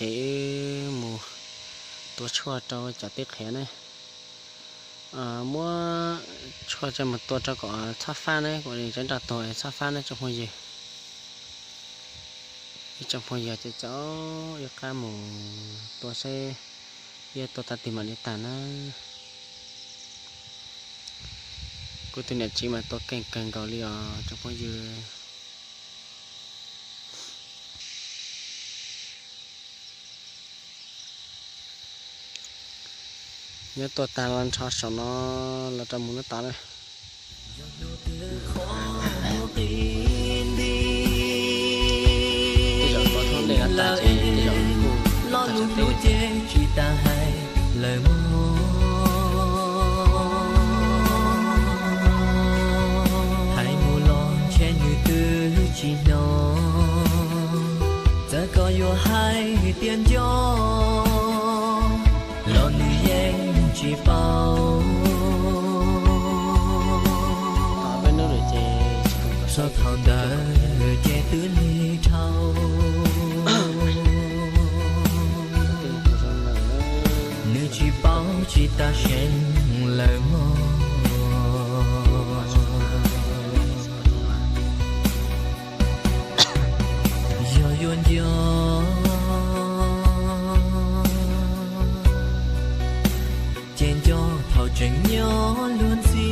Wb mus tua tshuaj rau cov teb qhiav ne. Muab tshuaj coj mus tua rau kom txhob fab ne, kom tseem nrog tuag txhob fab ne tsoom phooj ywg. Ib tsoom phooj ywg ces caum ib qab mus tua seb yuav tua tag twg mam li tag na. Kuv tus niam tsev mas tua keej kawg nkaus li os tsoom phooj ywg. Nyob tuaj tag los nrho saum no los rau mus lub tod na. Tej zaum tua thoob dej no tag ces tej zaum kuj tag tsev teb. Tsis tas hais lawm mog, hais mus los ntshe nws twb tsis hnov. Txawm koj yuav hais tias nco los nws yeej tsis paub. Txog thaum ntawd ces twb lig dhau, nws tsis paub tsis tas seev lawm mog. Yog yuav nco ces nco thaum tseem nyob luag ntxhi,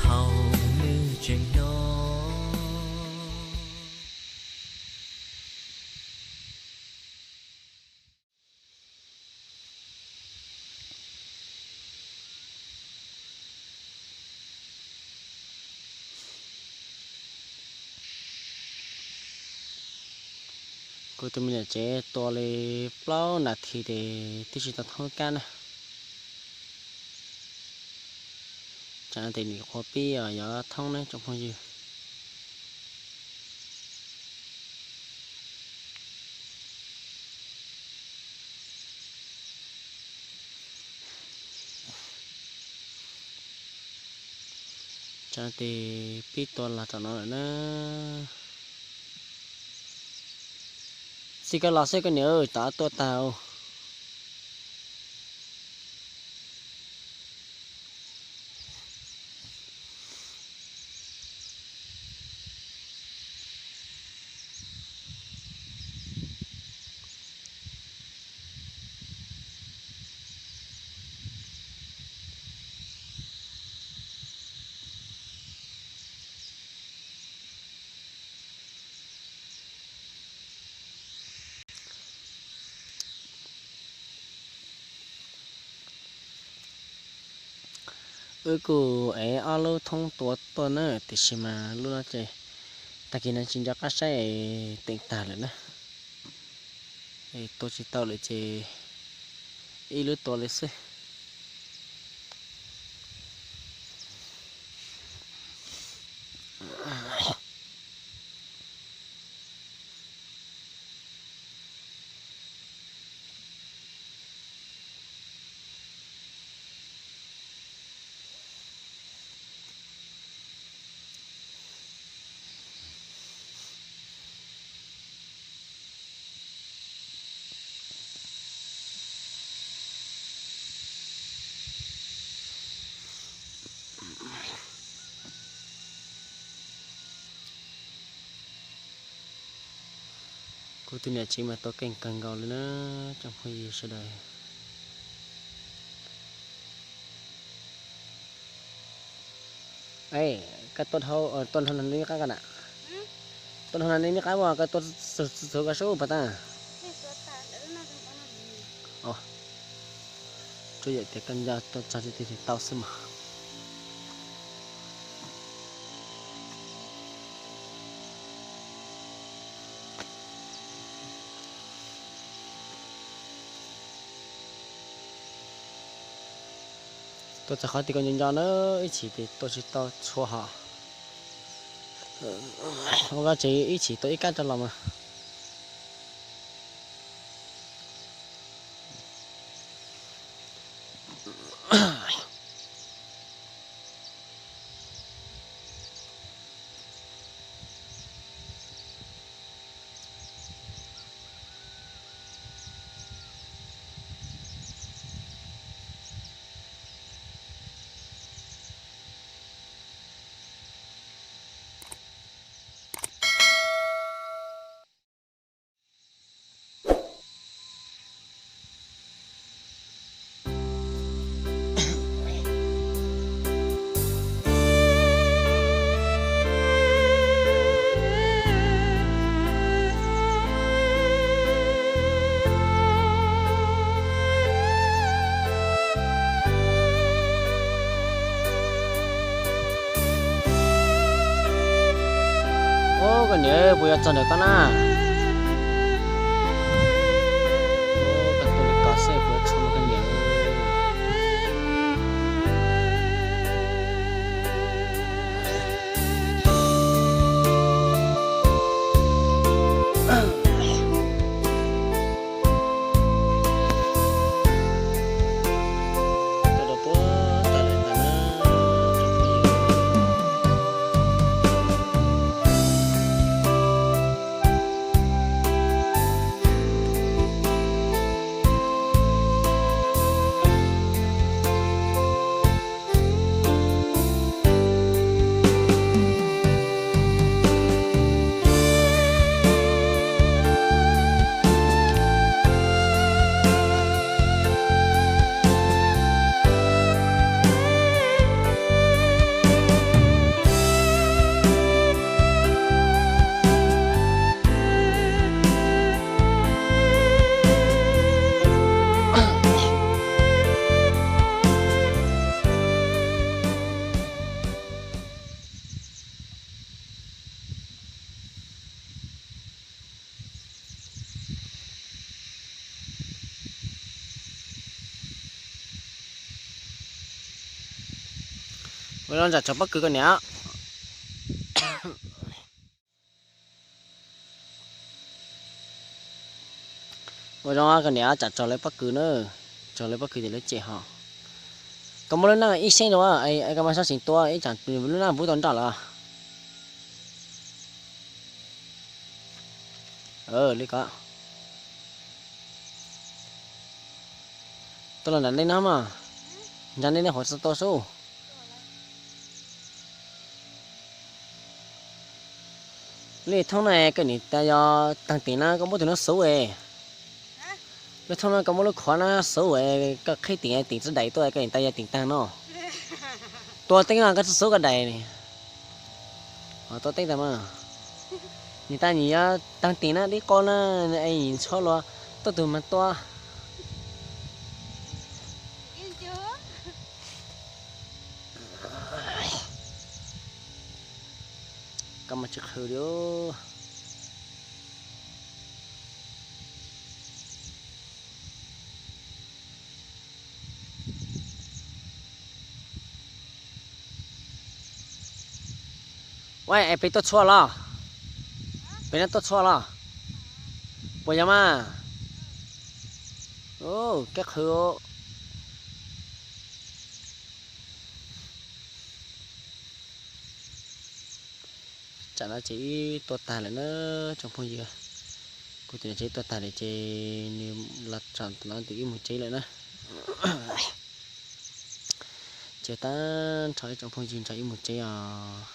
thaum nws tseem hnov. Kuv tus me niam tsev tua li plaub nas this ces twb tsis tau thoob kab na. Tsam no ces nim qhuav pib os, yuav thoob ne tsoom phooj ywg. Tsam no ces pib tua los tom no lawm na. Xij koj los xwb koj niam, tom tua tag. Wb kuj ev ob lub thoob tua tuaj na, tiam sis mas lub no ces tag kis no tsis nco qab saib, teem tag lawm na. Tua tsis tau lawm ces ib lub tua li xwb. Kuv tus niam tsev mas tua keej kawg nkaus li na, tsoom phooj ywg sawv daws. Koj tua dhau, tua dhau no neb qab ko na. Tua dhau no neb qab ua, koj tua txug koj sub pas tas. Tsuas yog tias koj nco tua txog tib tug tau xwb mas. Tua txog qhov twg koj nco nco na, ib chim ces tua tsis tau txhua hos. Ua koj tsev ib chim tua ib kab rov los mas. Koj niam, puas yuav txog ntawm koj na? Koj tuaj li ko xwb puas yuav txog koj niam? Ua zoo tsam tsaug pob kws koj niam. Ua zoo koj niam, tsam tsaug lawv pob kws na, tsaug lawv pob kws ces lawv cem ho. Koj muab lub neej ib seeb rau, koj mas sab xeem tua ib tsam lub neej vub tau nroj lawm. Li ko. Tuaj los nram ntej no mas, nram ntej no hauv txog tua sub. Lub thoob no koj niam tas yog taag tim na koj muab tus no xuv es. Lub thoob no koj muab lub khov no xuv es koj qhib tim tim txoj daim tuaj koj niam tas yog tim taag no. Tua teeb no koj tsi xuv koj daim. Tua teeb tas mas. Niam tas nyias yog taag tim na dib qau na, es nyias ntshaw luag tuaj tug mas tua. Koj mas tsis qhwv li. Ua es peb tuaj txhua los? Peb no tuaj txhua los? Puas yog mas? Koj qhwv. Tsam no ces ib tuaj tag lawm na tsoom phooj ywg. Kuv tus niam tsev tuaj tag lawm ces nws los tsom no tus ib mus tsev lawm na. Ces tag nrho ib tsoom phooj ywg nrog ib mus tsev os.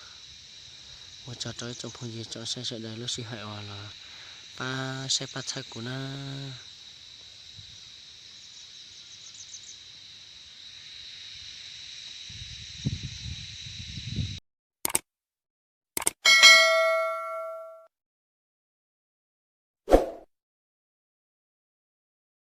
Ua tsaug rau ib tsoom phooj ywg tsoom saib sawv daws lub sij hawm uas los pab saib pab txhawb kuv na.